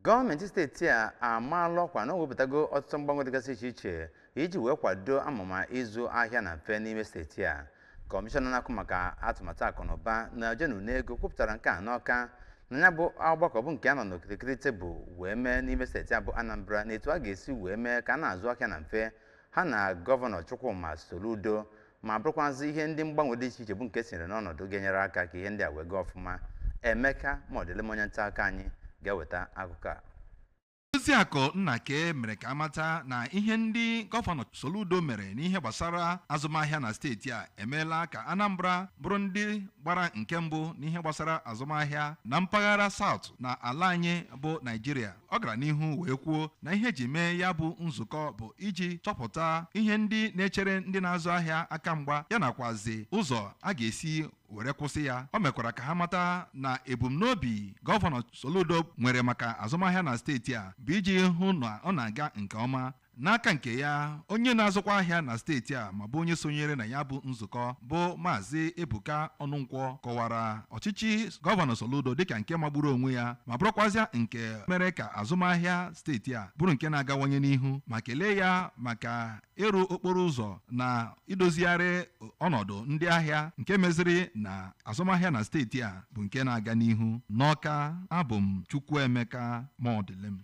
Gọọmenti steeti a amaala ọkwa na o wepụtago ọtụtụ mgbanwe dịgasị iche iche iji wee kwado amụma ịzụ ahịa na mfe n'ime steeti a. Kọmishọna na-akụ maka atụmatụ akụnụba na ojenụnego kwupụtara nke a n'Ọka na ya bụ ọgbakọ bụ nke a nọ n'okirikiri tebụl wee mee n'ime steeti a bụ Anambra na etu a ga-esi wee mee ka a na-azụ ahịa na mfe ha na Gọvanọ Chukwuma Soludo, ma bụrụkwazị ihe ndị mgbanwe dị iche iche bụ nke tinyere n'ọnọdụ ga-enyere aka ka ihe ndị a wee gaa ọfụma. Emeka Mọdịlịm, onye nta akụkọ anyị, ga-eweta akụkọ a. Oziakụ Nnake mere ka amata na ihe ndị Gọvanọ Soludo mere n'ihe gbasara azụmahịa na steeti a emeela ka Anambra bụrụ ndị gbara nke mbụ n'ihe gbasara azụmahịa na mpaghara South na ala anyị bụ Naijiria. Ọ gara n'ihu wee kwuo na ihe eji mee ya bụ nzukọ bụ iji chọpụta ihe ndị na-echere ndị na-azụ ahịa aka mgba, ya nakwazi ụzọ a ga-esi were kwụsị ya. O mekwara ka ha mata na ebumnobi Gọvanọ Soludo nwere maka azụmahịa na steeti a bụ iji hụ na ọ na-aga nke ọma. N'aka nke ya, onye na-azụkwa ahịa na steeti a ma bụ onye sonyere na ya bụ nzukọ, bụ Maazị Ebuka Ọnụnkwọ, kọwara ọchịchị Gọvanọ Soludo dịka nke magburu onwe ya, ma bụrụkwazịa nke mere ka azụmahịa steeti a bụrụ nke na-agawanye n'ihu, ma kelee ya maka ịrụ okporo ụzọ na idozigharị ọnọdụ ndị ahịa, nke meziri na azụmahịa na steeti a bụ nke na-aga n'ihu. N'Ọka, abụ m Chukwuemeka Mọdịlịm.